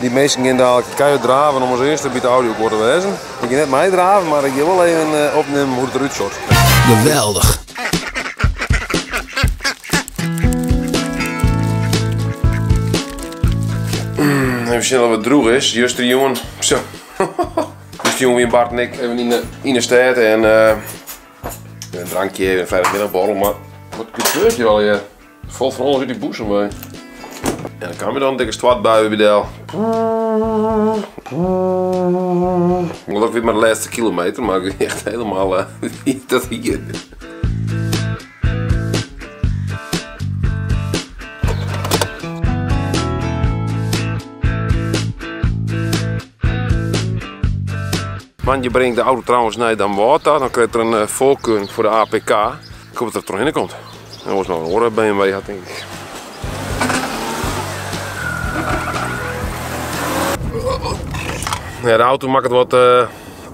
Dy minsken gean dadelijk keihard draven om as earste by it audiokoar te wêzen. Ik gean net meidraven, mar ik gean wol even opnimmen hoe't it derút sjocht. Geweldich! Even sjen oft it droech is. Justerjûn, zo. Justerjûn wiene Bart en ik even yn de stêd en een drankje, een vrijdagmiddagborrel, maar wat gebeurt hier allegear? Falt fan alles út dy bûsen wei. En dan kaam der dan in dikke stoartbui by del. Gelokkich wie it mar de lêste kilometer, mar ik wie echt helemaal dat hier. Moandei bring ik de auto trouwens nei Damwâld ta, dan krijt er in foarkeuring foar de APK. Ik hoop dat er trochhinne komt. En oars noch in oare BMW hat, tink ik. Ja, de auto makket wat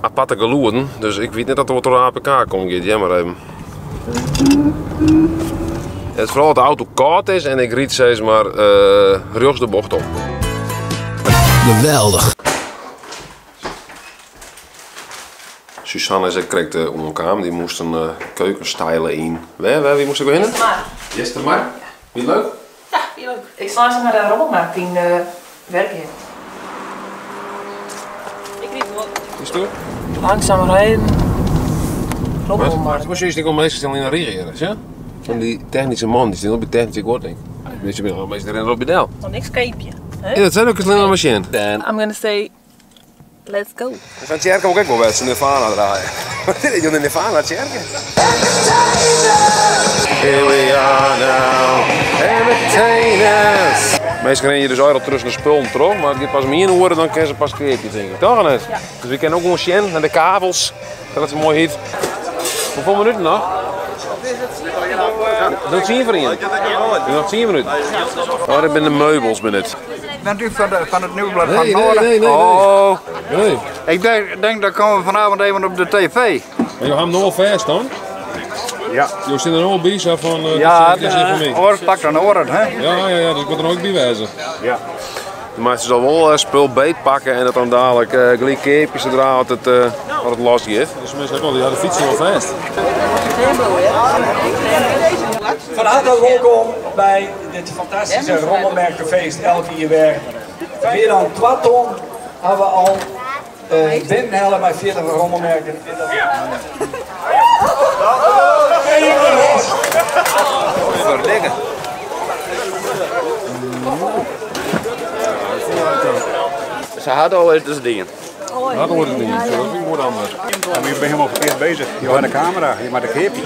aparte gelûden, dus ik wit net oft er wat troch de APK komt giet. Ja, mar even. Het is foaral dat de auto kâld is en ik ryd sis mar rjochts de bocht op. Geweldich! Suzanne is ek krekt oankaam. Dy moast in keukenstyle yn. Wêr, wêr, wie moast ik hinne? Eastermar. Eastermar? Wie it leuk? Ja, wie leuk. Ik slaan se nei de rommelmarkt yn Wergea. Ik ryd wol. Is it Langzaam rijden. Rommelmarkt. Wat juist ik om minsken stil yn de rige hier, sjoch? Fan dy technyske man, dy stean op by technyske guod, denk ik. Minsken binne al minsken rinne op by del. Noch niks keapje. Ja, dat zijn ook eens maar sjen. I'm gonna say let's go. Fan tsjerke wol ik ek wol wer, Nirvana draaie. Wat is dit, de Nirvana tsjerke? Here we are now, entertainers. Minsken rinne hjir dus al tusken de spullen troch, mar it giet pas om ien oere, dan kinne se pas keapje, tink ik. Toch of net? Ja. Dus we kinne ook gewoan sjen nei de kavels, dat it sa moai hyt. Hoefolle minuten noch? Noch tsien foar ien. Noch 10 minuten. Oh, dat binne de meubels, bin it. Bent u van het Nieuwsblad van Nee, het nee, Noorden? nee, nee, nee. Oh. Nee. Ik denk dat komen we vanavond even op de tv. Maar jo ha him no al fêst dan? Ja. Jo stean der no al by, sa fan, Ja, dit is foar my. Oor pakt dan oor het, hè? Ja, ja, ja, dus ik moat der no ek by wêze. Ja. De meester zal wol spul beet pakke en dat dan dadelijk gelyk keapje sadra at it los giet. Dus mensen hebben al die harde fietsen al fêst. Van harte welkom bij dit fantastische rommelmerkenfeest elk jaar weer. Meer dan 2 ton hebben we al binnenhalen bij 40 rommelmerken. Verdikke. Ze hadden al eens dingen. Had al eens dingen, dat vind ik mooi anders. Ja, maar je bent helemaal verkeerd bezig. Je had de camera, je maakt de keerpje.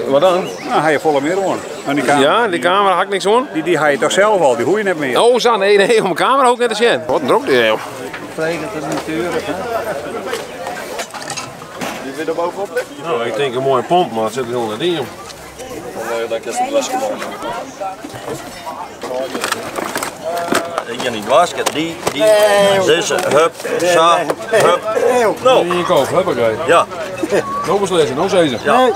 Maar dan? Nou, ga je volle meer aan. En die camera, Ja, die camera had ik niks aan. Die ga je toch zelf al, die hoor je net meer. Oh, zo, nee, nee, om de camera ook net te zien. Wat een druk die, joh. Vrede het natuurlijk, hè. Die weer er bovenop liggen? Nou, ik denk een mooie pomp, maar het zit er heel net in, joh. Dan kan je het wasje maken. Ik kan niet wasken. Die, die, deze, hup, sa, hup. Nou. Die in je koop, huppakee. Ja. Nou beslissen, nou zei ze. Ja.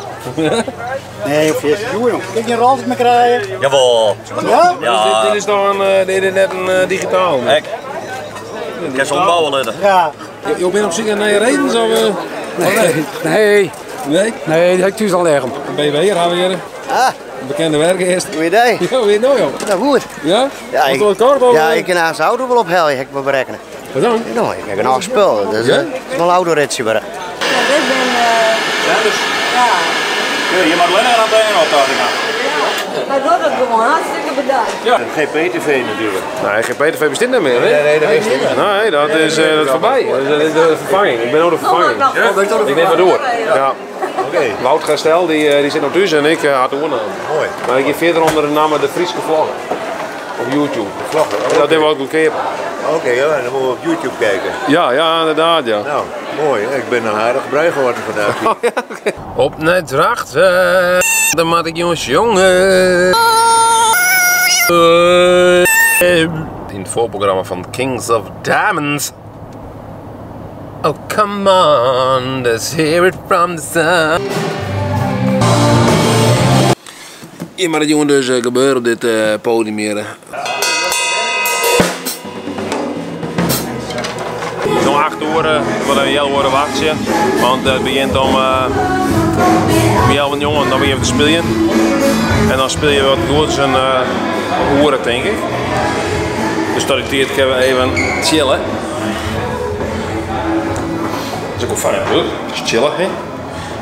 Nee, of is het? Doe jong. Kun je er altijd mee krijgen? Jawel. Ja? Ja. Dit is toch een dit is net een digitaal. Ik. Ik kan zo'n bouwen leren. Ja. Je bent op zoek naar je redens of? Nee. Nee. Nee? Nee, die heb ik thuis al liggen. Een BW'er hebben we hier. Ah. Een bekende werker eerst. Goed idee. Ja, hoe je het nou, joh? Nou, goed. Ja? Ja, Wat ik voor een kort of, ja, ik kan haar zijn auto wel ophalen, ik wil berekenen. Wat dan? Nou, ik heb een oud spul. Dat Ja? is wel een autoritje, maar. Ja, dit ben, Ja, dus. Ja. Ja, je mag alleen aan het op daar gaan. Hij doet het gewoon, hartstikke bedankt. Ja. GPTV natuurlijk. Nee, GPTV bestaat niet meer, hè? Nee, nee, dat is niet meer. Nee, dat is voorbij. Dat is de vervanging. Ik ben ook de vervanging. Oh, Ja? Ik neem maar door. Ja. Oké. Wout Gastel, die zit nog thuis en ik had de oornaam. Mooi. Maar ik ga verder onder de naam de Frieske Vlogger. Op YouTube. De Vlogger? Ja, dat hebben we ook een keer. Oké, ja, en dan moeten we op YouTube kijken. Ja, ja, inderdaad, ja. Nou, mooi. Ik ben een aardig bruin geworden vandaag. Oh, ja, oké. Op naar Drachten, dan moet ik jongens jongen. In het voorprogramma van Kings of Diamonds. Oh, come on, let's hear it from the sun. Ja, maar dat jongen dus gebeurt op dit podium hier. 8 oere, we moatte in healoere wachtsje, want it begjint om healwei njoggenen, dan begjinne we te spyljen. En dan spylje we wat goed is in oere tink ik. Dus tot die tiid kinne we even chille. Dat is ek wol fijn natuerlik, chille hè.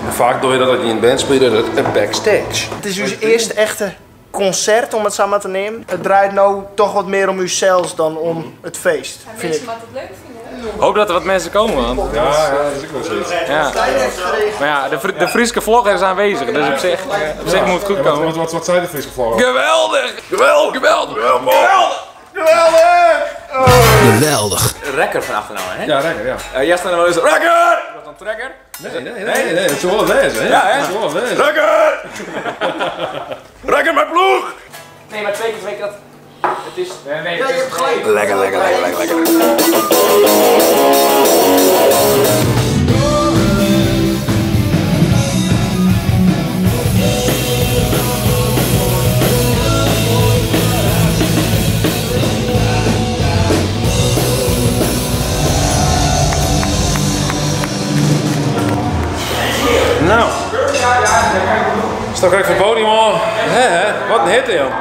En faak dogge je dat as je yn in band spylje, dat it backstage. It is ús earste echte konsert, om it sa mar te neamen. It draait no toch wat mear om ússels dan om it feest, fyn ik. Minsken moatte it leuk fine. Hoop dat der wat minsken komme, want Ja, ja, dat is ek wol soiets. Ja. Mar ja, de Fryske vlogger is aanwezig, dus op sich moat it goed komme. Wat sei de Fryske vlogger? Geweldich! Geweldich! Geweldich! Geweldich! Geweldich! Rekker fan achternamme, hè? Ja, Rekker, ja. Jij staat er wel eens Rekker! Wat dan trekker? Nee, nee, nee, nee, it soe wol wêze, hè? Ja, hè? It soe wol wêze. Rekker! Rekker mei ploech! Nee, mar twee keer twee keer dat. It is. Nee, nee, Ja, je hebt gelijk. Lekker, lekker, lekker, lekker, lekker. Nou, sta ik van het podium al. Hè, hè? Wat een hitte, joh.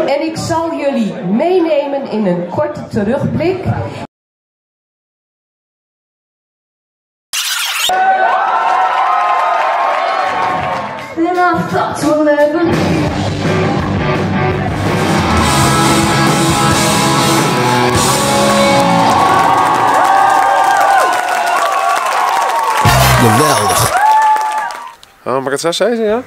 En ik zal jullie meenemen in een korte terugblik. And I thought we'll never Geweldich. Oh, mag ik it sa sizze, ja?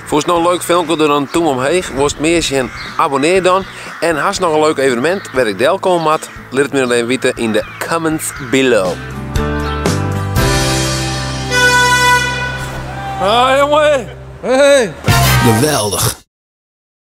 Fûnst no in leuk filmke doch dan in tûm omheech. Wolst mear sjen? Abonnear dan. En hast noch in leuk evenemint wêr't ik delkomme moat? Lit it my dan even witte yn de comments below. Ah, jongen! Hey! Geweldich.